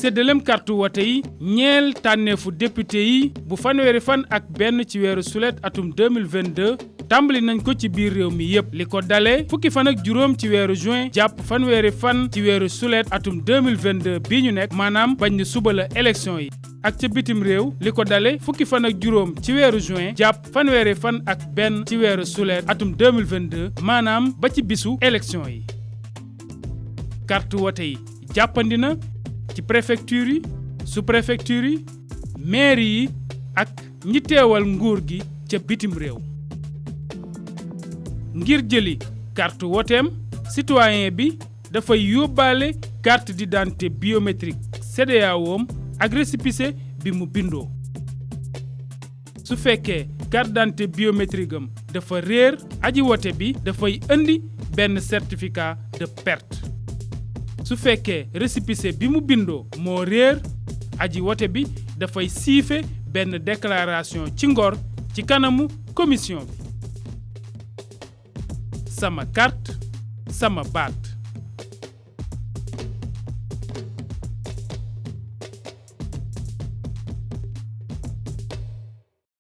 séddalem carte wote yi ñeel tànneefu député yi bu fanweeri fan ak benn ci weeru sulet atum 2022 tàmbali nañ ko ci biir réew mi yépp li ko dalee fukki fan ak juróom ci weeru juin jàpp fanweeri fan ci weeru sulet atum 2022 bii ñu nekk maanaam bañ ni suba la élection yi ak ca bitim réew li ko dale fukki fan ak juróom ci weeru juin jàpp fanweeri fan ak benn ci weeru sulet atum 2022 maanaam ba ci bisu élection yi carte wote yi jàppandi na ci préfecture yi sous-préfecture yi mairie yi ak ñi teewal nguur gi ca bitim réew ngir jëli carte woteem citoyen bi dafay yóbbaale carte d'identité biométrique CEDEAO ak récépissé bi mu bindoo su fekkee carte d'identité biométrique am dafa réer aji wote bi dafay indi benn certificat de perte su fekkee récépissé bi mu bindoo moo réer aji wote bi dafay siife benn déclaration ci ngor ci kanamu commission bi sama carte sama baat